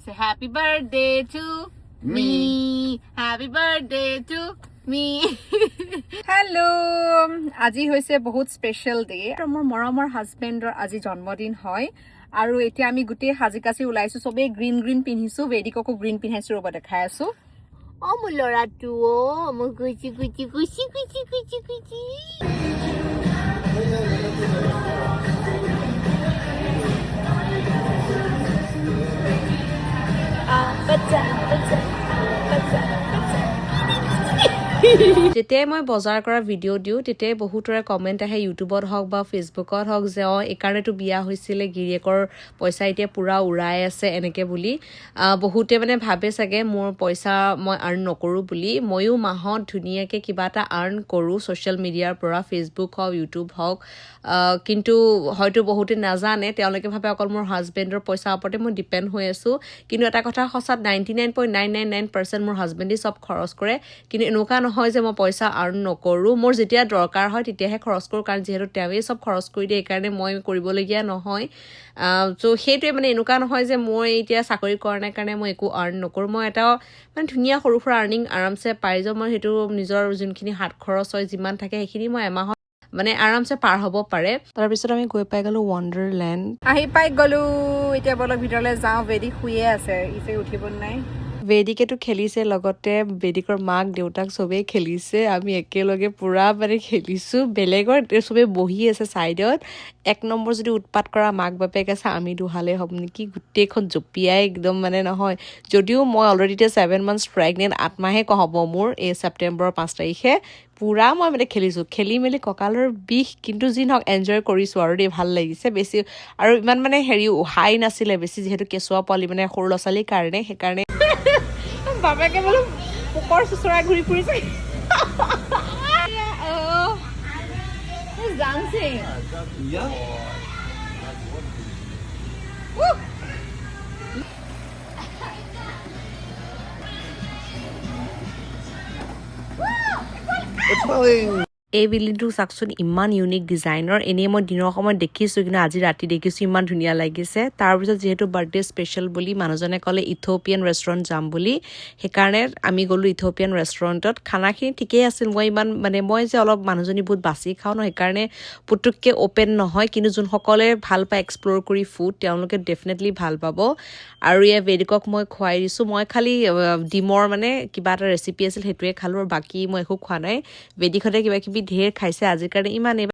Say happy birthday to me. Happy birthday to me. Hello, আজি হৈছে বহুত special day. মোৰ মৰমৰ হাজবেণ্ডৰ আজি জন্মদিন হয় আৰু এতিয়া আমি গোটেই সাজি কাচি ওলাইছো। চবেই গ্ৰীণ গ্ৰীণ পিন্ধিছো। বেদিককো গ্ৰীণ পিন্ধাইছো, ৰ'ব দেখাই আছো। অ মোৰ ল'ৰাটো, অ মোৰ গুচি গুচি গুচি গুচি গুচি গুচি। বাচ্চা বাচ্চা বাচ্চা বাচ্চা। যেতিয়াই মই বজাৰ কৰা ভিডিঅ' দিওঁ, তেতিয়াই বহুতৰে কমেণ্ট আহে, ইউটিউবত হওক বা ফেচবুকত হওক, যে অঁ, এইকাৰণেতো বিয়া হৈছিলে, গিৰিয়েকৰ পইচা এতিয়া পূৰা উৰাই আছে, এনেকৈ বুলি। বহুতে মানে ভাবে চাগে মোৰ পইচা মই আৰ্ণ নকৰোঁ বুলি। ময়ো মাহত ধুনীয়াকৈ কিবা এটা আৰ্ণ কৰোঁ ছ'চিয়েল মিডিয়াৰ পৰা, ফেচবুক হওক, ইউটিউব হওক। কিন্তু হয়তো বহুতে নাজানে, তেওঁলোকে ভাবে অকল মোৰ হাজবেণ্ডৰ পইচাৰ ওপৰতে মই ডিপেণ্ড হৈ আছোঁ। কিন্তু এটা কথা সঁচা, 99.999% মোৰ হাজবেণ্ডেই চব খৰচ কৰে। কিন্তু এনেকুৱা নহয় যে মই পইচা আৰ্ণ নকৰোঁ। মোৰ যেতিয়া দৰকাৰ হয়, তেতিয়াহে খৰচ কৰোঁ, কাৰণ যিহেতু তেওঁৱেই চব খৰচ কৰি দিয়ে, সেইকাৰণে মই কৰিবলগীয়া নহয়। চ' সেইটোৱে মানে, এনেকুৱা নহয় যে মই এতিয়া চাকৰি কৰা নাই কাৰণে মই একো আৰ্ণ নকৰোঁ। মই এটা মানে ধুনীয়া সৰু সুৰা আৰ্নিং আৰামছে পাই যাওঁ। মই সেইটো নিজৰ যোনখিনি হাত খৰচ হয়, যিমান থাকে, সেইখিনি মই এমাহত মানে আৰামছে পাৰ হ'ব পাৰে। তাৰপিছত আমি গৈ পাই গ'লোঁ ৱাণ্ডাৰলেণ্ড। আহি পাই গ'লো। এতিয়া বলক ভিতৰলৈ যাওঁ। বেদিক শুয়ে আছে, ইছে উঠিব নাই। বেদিকেতো খেলিছে, লগতে বেদিকৰ মাক দেউতাক চবেই খেলিছে। আমি একেলগে পূৰা মানে খেলিছোঁ। বেলেগৰ চবেই বহি আছে ছাইডত। এক নম্বৰ যদি উৎপাত কৰা মাক বাপেক আছে, আমি দুহালেই হ'ম নেকি। গোটেইখন জঁপিয়াই একদম মানে নহয়। যদিও মই অলৰেডি এতিয়া 7 মান্থছ প্ৰেগনেণ্ট, 8 মাহে হ'ব মোৰ এই ছেপ্টেম্বৰৰ 5 তাৰিখে। পূৰা মই মানে খেলিছোঁ, খেলি মেলি কঁকালৰ বিষ, কিন্তু যি নহওক এনজয় কৰিছোঁ আৰু দেই, ভাল লাগিছে বেছি। আৰু ইমান মানে হেৰি হাই নাছিলে বেছি, যিহেতু কেঁচুৱা পোৱালি, মানে সৰু ল'ৰা ছোৱালীৰ কাৰণে, সেইকাৰণে। বাপেকে বোলো পোকৰ চোচৰাই ঘূৰি ফুৰিছে। Dancing. Yeah. Woo! It's falling. এই বিল্ডিংটো চাওকচোন, ইমান ইউনিক ডিজাইনৰ। এনেই মই দিনৰ সময়ত দেখিছোঁ, কিন্তু আজি ৰাতি দেখিছোঁ, ইমান ধুনীয়া লাগিছে। তাৰপিছত যিহেতু বাৰ্থডে স্পেচিয়েল বুলি মানুহজনে ক'লে ইথিঅ'পিয়ান ৰেষ্টুৰেণ্ট যাম বুলি, সেইকাৰণে আমি গ'লোঁ ইথিঅ'পিয়ান ৰেষ্টুৰেণ্টত। খানাখিনি ঠিকেই আছিল। মই ইমান মানে মই যে অলপ মানুহজনী বহুত বাছি খাওঁ ন, সেইকাৰণে পুতুককৈ অ'পেন নহয়। কিন্তু যোনসকলে ভাল পায় এক্সপ্ল'ৰ কৰি ফুড, তেওঁলোকে ডেফিনেটলি ভাল পাব। আৰু ইয়াৰ বেদিকক মই খুৱাই দিছোঁ। মই খালি ডিমৰ মানে কিবা এটা ৰেচিপি আছিল, সেইটোৱে খালোঁ আৰু বাকী মই একো খোৱা নাই। বেদিকহঁতে কিবা কিবি ঢেৰ খাইছে। আজিৰ কাৰণে ইমানেই।